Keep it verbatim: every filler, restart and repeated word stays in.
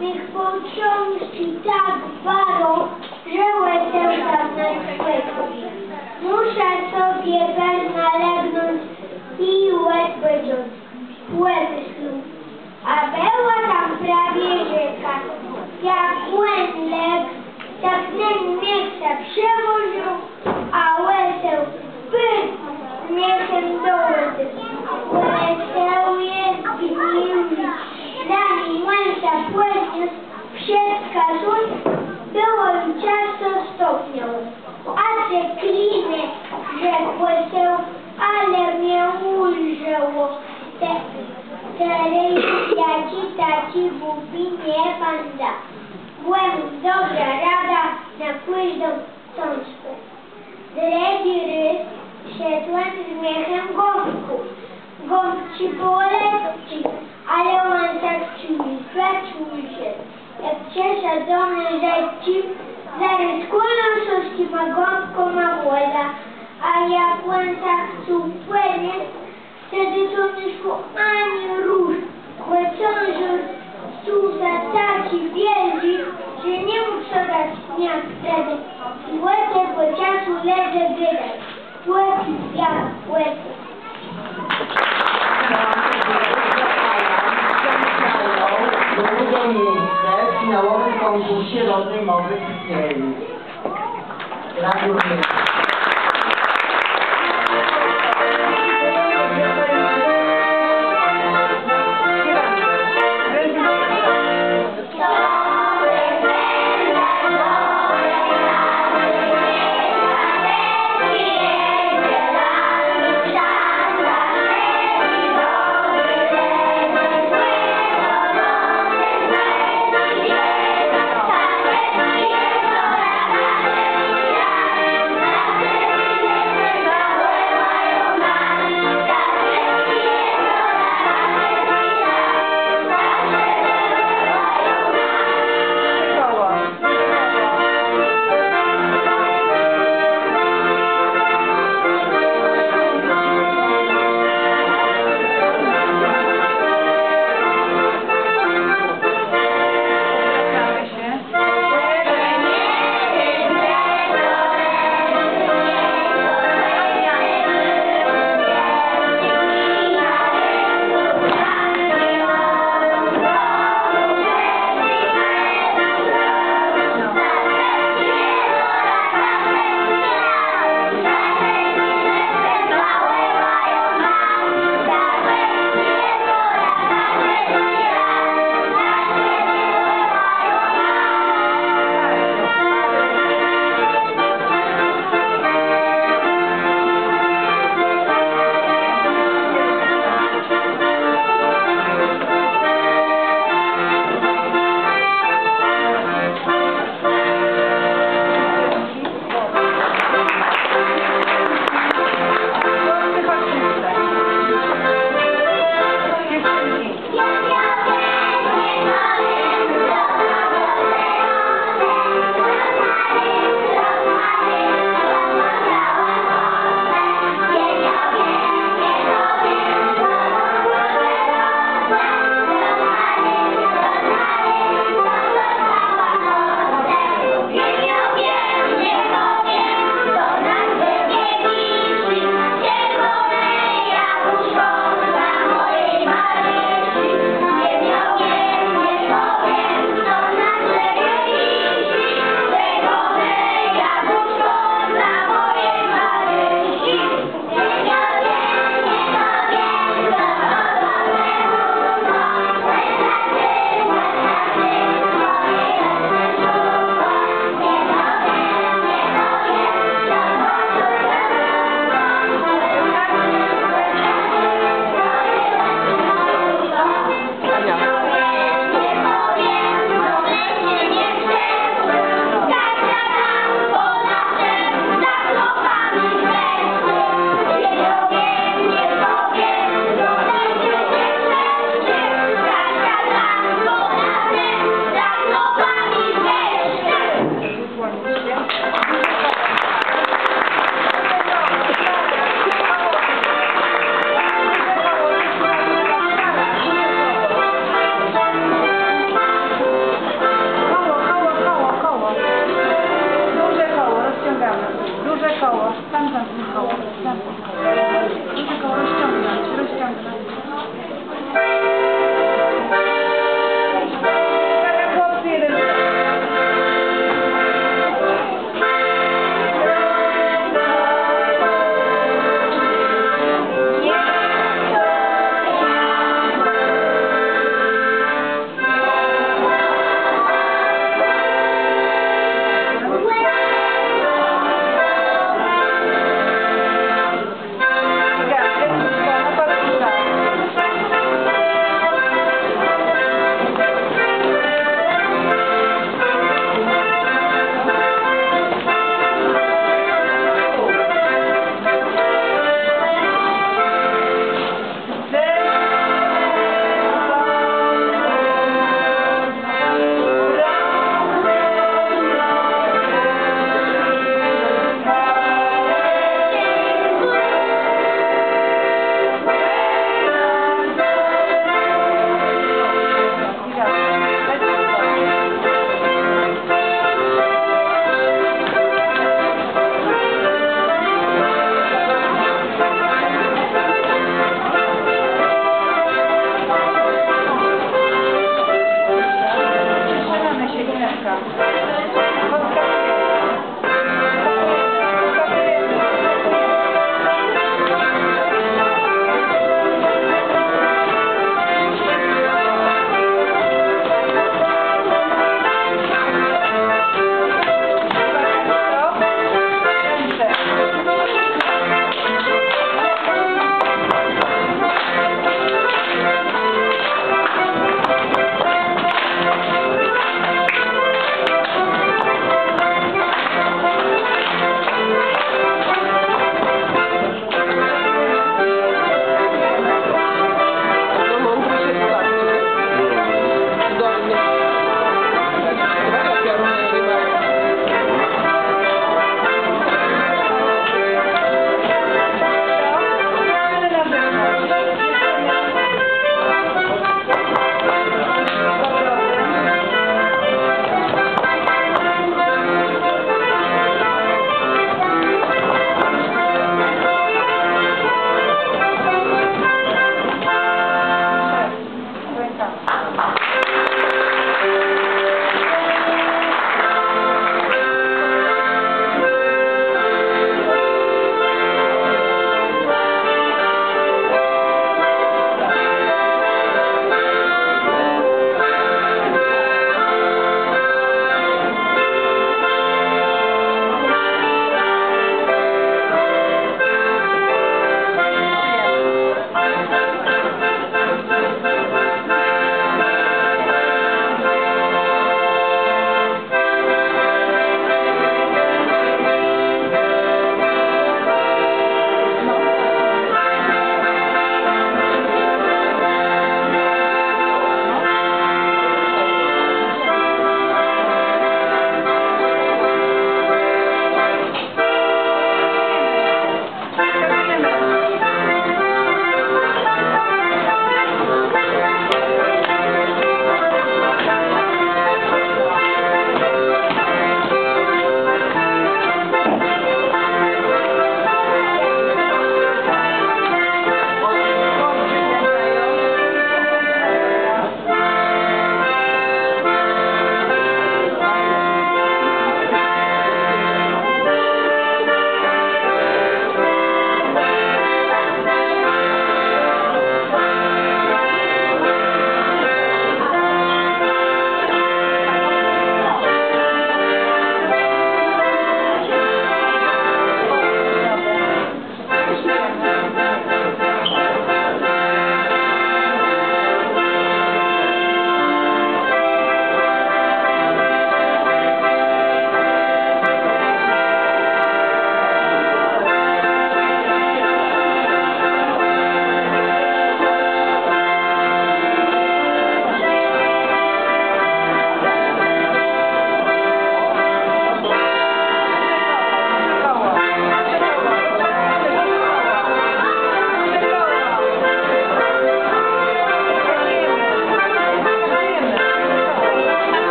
Mie pòczątczi tak baro, że òseł tam na swòjim. Mùszã sobie bërna legnąc i òdpòcząc. Pòmëslôł. A bëła tam prawie rzéka. Jak òn legł, tak nen miech sã przewòrził, a òseł pyrk z miechã do wòdë. Òseł je zgniłi. Zanim òn sã pòdniósł, wszëtkô zôdz bëła ju czësto stopniałô. A të klinie, rzekł òseł, ale mie ùlżëło. Te-, terô jô taczi głupi nie bãdã. Bò móm dobrą radã na kòżdą sążkã. Drëdżi rôz szedł òn z miechã gąbków. Gąbczi bëłë letczi, ale òn sã tak czuł, że czuł sã jak przesadzony rzeczczi, zarôz kùlnął sã z tima gąbkama w wòdã, a jak òn sã chcôł pòdniesc, tedë to nie szło ani rusz, bò cãżôr stôł sã taczi wiôldżi, że nie mógł sã dac nick tedë. I òd tegò czasu lëdze gôdają: Chłopi jak chłopi. Drugie miejsce w finałowym konkursie Rodnej Mowë Picieli. Gratuluję.